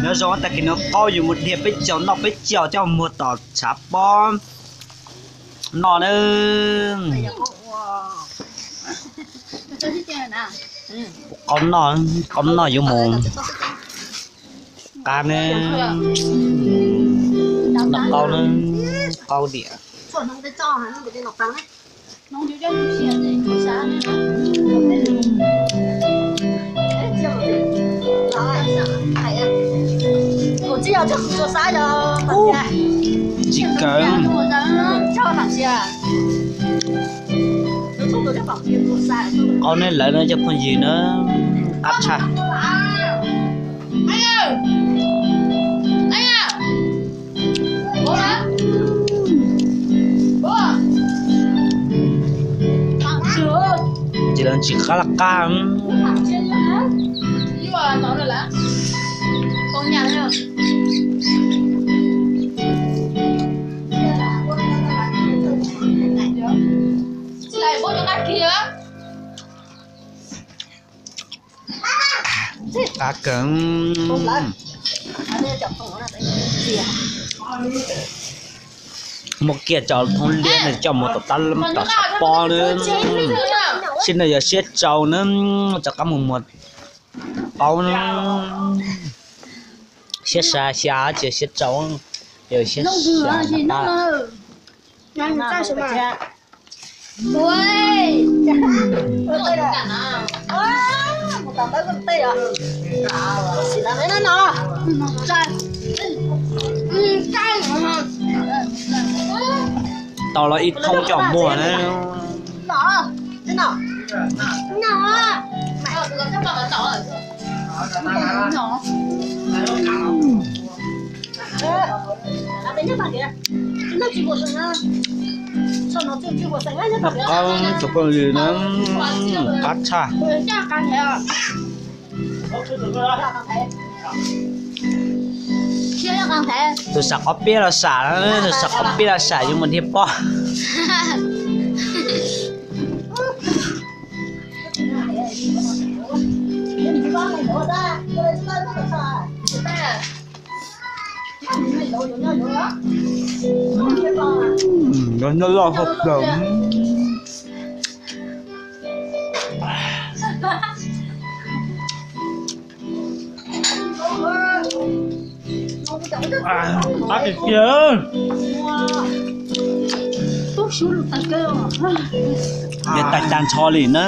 Nyob zoo, tag kis no qaub yuav mus dhia peb caug noj peb caug coj muag tom tshav pob noj na. Qaub noj, qaub noj yuav mus qab ne. Noj qaub na, qaub diam. Tsis kawg. Qaub neb lawv no cov phooj ywg na, qab tshaj. Ces lawv ntsis qab laj qab. Qab kawg. Muab kiag cov thoob liab no coj mus tom tab tom tshav pob na. Siab no yog siab tsau na, rov qab mus muag qaub na. Siab xya xya ces siab tsau, yog siab xya na. Tau los ib thoob coj muag na. Qaub tsoom phooj ywg na, qab tshaj. Tus sam qhov pib los sam, tus sam qhov pib los sam yuav mus dhia pob. Nyob loj hauv plaws. Qab tiag tiag. Niam tais tag nrho li na.